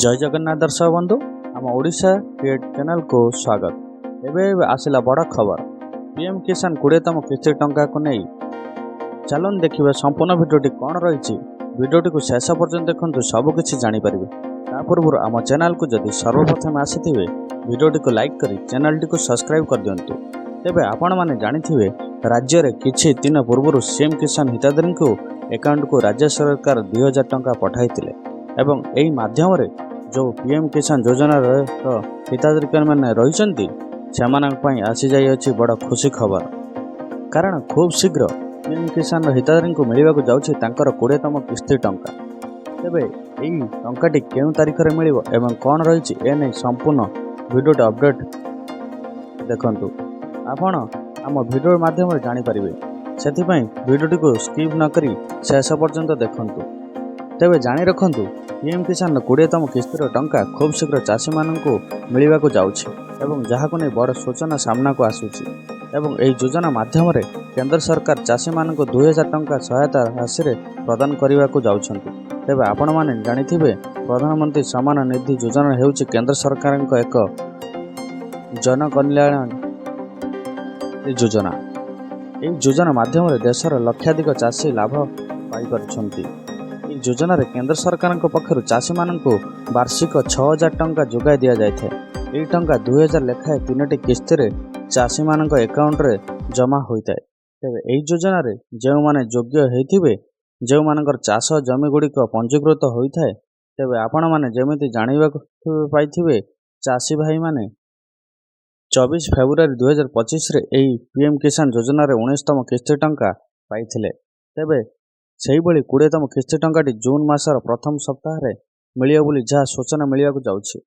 ଜୟ ଜଗନ୍ନାଥ ଦର୍ଶକ ବନ୍ଧୁ, ଆମ ଓଡ଼ିଶା କ୍ରିଏଟ୍ ଚ୍ୟାନେଲକୁ ସ୍ୱାଗତ। ଏବେ ଏବେ ଆସିଲା ବଡ଼ ଖବର ପିଏମ୍ କିଷାନ 20ତମ କିସ୍ତି ଟଙ୍କାକୁ ନେଇ। ଚାଲନ୍ତୁ ଦେଖିବା ସମ୍ପୂର୍ଣ୍ଣ ଭିଡ଼ିଓଟି କ'ଣ ରହିଛି। ଭିଡ଼ିଓଟିକୁ ଶେଷ ପର୍ଯ୍ୟନ୍ତ ଦେଖନ୍ତୁ, ସବୁକିଛି ଜାଣିପାରିବେ। ତା ପୂର୍ବରୁ ଆମ ଚ୍ୟାନେଲକୁ ଯଦି ସର୍ବପ୍ରଥମେ ଆସିଥିବେ, ଭିଡ଼ିଓଟିକୁ ଲାଇକ୍ କରି ଚ୍ୟାନେଲଟିକୁ ସବସ୍କ୍ରାଇବ୍ କରିଦିଅନ୍ତୁ। ତେବେ ଆପଣମାନେ ଜାଣିଥିବେ, ରାଜ୍ୟରେ କିଛି ଦିନ ପୂର୍ବରୁ ସିଏମ୍ କିଷାନ ହିତାଧିକାରୀଙ୍କୁ ଆକାଉଣ୍ଟକୁ ରାଜ୍ୟ ସରକାର 2000 ଟଙ୍କା ପଠାଇଥିଲେ ଏବଂ ଏହି ମାଧ୍ୟମରେ ଯେଉଁ ପିଏମ୍ କିଷାନ ଯୋଜନାର ହିତାଧିକାରୀମାନେ ରହିଛନ୍ତି, ସେମାନଙ୍କ ପାଇଁ ଆସିଯାଇଅଛି ବଡ଼ ଖୁସି ଖବର। କାରଣ ଖୁବ୍ ଶୀଘ୍ର ପିଏମ୍ କିଷାନର ହିତାଧିକାରୀଙ୍କୁ ମିଳିବାକୁ ଯାଉଛି ତାଙ୍କର 20ତମ କିସ୍ତି ଟଙ୍କା। ତେବେ ଏହି ଟଙ୍କାଟି କେଉଁ ତାରିଖରେ ମିଳିବ ଏବଂ କ'ଣ ରହିଛି, ଏ ନେଇ ସମ୍ପୂର୍ଣ୍ଣ ଭିଡ଼ିଓଟି ଅପଡ଼େଟ୍ ଦେଖନ୍ତୁ। ଆପଣ ଆମ ଭିଡ଼ିଓ ମାଧ୍ୟମରେ ଜାଣିପାରିବେ। ସେଥିପାଇଁ ଭିଡ଼ିଓଟିକୁ ସ୍କିପ୍ ନକରି ଶେଷ ପର୍ଯ୍ୟନ୍ତ ଦେଖନ୍ତୁ। ତେବେ ଜାଣି ରଖନ୍ତୁ, ପିଏମ୍ କିଷାନର 20ତମ କିସ୍ତିର ଟଙ୍କା ଖୁବ୍ ଶୀଘ୍ର ଚାଷୀମାନଙ୍କୁ ମିଳିବାକୁ ଯାଉଛି ଏବଂ ଯାହାକୁ ନେଇ ବଡ଼ ସୂଚନା ସାମ୍ନାକୁ ଆସୁଛି। ଏବଂ ଏହି ଯୋଜନା ମାଧ୍ୟମରେ କେନ୍ଦ୍ର ସରକାର ଚାଷୀମାନଙ୍କୁ 2000 ଟଙ୍କା ସହାୟତା ରାଶିରେ ପ୍ରଦାନ କରିବାକୁ ଯାଉଛନ୍ତି। ତେବେ ଆପଣମାନେ ଜାଣିଥିବେ, ପ୍ରଧାନମନ୍ତ୍ରୀ ସମ୍ମାନ ନିଧି ଯୋଜନା ହେଉଛି କେନ୍ଦ୍ର ସରକାରଙ୍କ ଏକ ଜନକଲ୍ୟାଣ ଯୋଜନା। ଏହି ଯୋଜନା ମାଧ୍ୟମରେ ଦେଶର ଲକ୍ଷାଧିକ ଚାଷୀ ଲାଭ ପାଇପାରୁଛନ୍ତି। ଏହି ଯୋଜନାରେ କେନ୍ଦ୍ର ସରକାରଙ୍କ ପକ୍ଷରୁ ଚାଷୀମାନଙ୍କୁ ବାର୍ଷିକ 6000 ଟଙ୍କା ଯୋଗାଇ ଦିଆଯାଇଥାଏ। ଏହି ଟଙ୍କା 2000 ଲେଖାଏଁ ତିନୋଟି କିସ୍ତିରେ ଚାଷୀମାନଙ୍କ ଆକାଉଣ୍ଟରେ ଜମା ହୋଇଥାଏ। ତେବେ ଏହି ଯୋଜନାରେ ଯେଉଁମାନେ ଯୋଗ୍ୟ ହୋଇଥିବେ, ଯେଉଁମାନଙ୍କର ଚାଷ ଜମିଗୁଡ଼ିକ ପଞ୍ଜୀକୃତ ହୋଇଥାଏ। ତେବେ ଆପଣମାନେ ଯେମିତି ଜାଣିବାକୁ ପାଇଥିବେ ଚାଷୀ ଭାଇମାନେ, 24 ଫେବୃଆରୀ 2025ରେ ଏହି ପିଏମ୍ କିଷାନ ଯୋଜନାରେ 19ତମ କିସ୍ତି ଟଙ୍କା ପାଇଥିଲେ। ତେବେ ସେହିଭଳି 20ତମ କିସ୍ତି ଟଙ୍କାଟି ଜୁନ୍ ମାସର ପ୍ରଥମ ସପ୍ତାହରେ ମିଳିବ ବୋଲି ଯାହା ସୂଚନା ମିଳିବାକୁ ଯାଉଛି।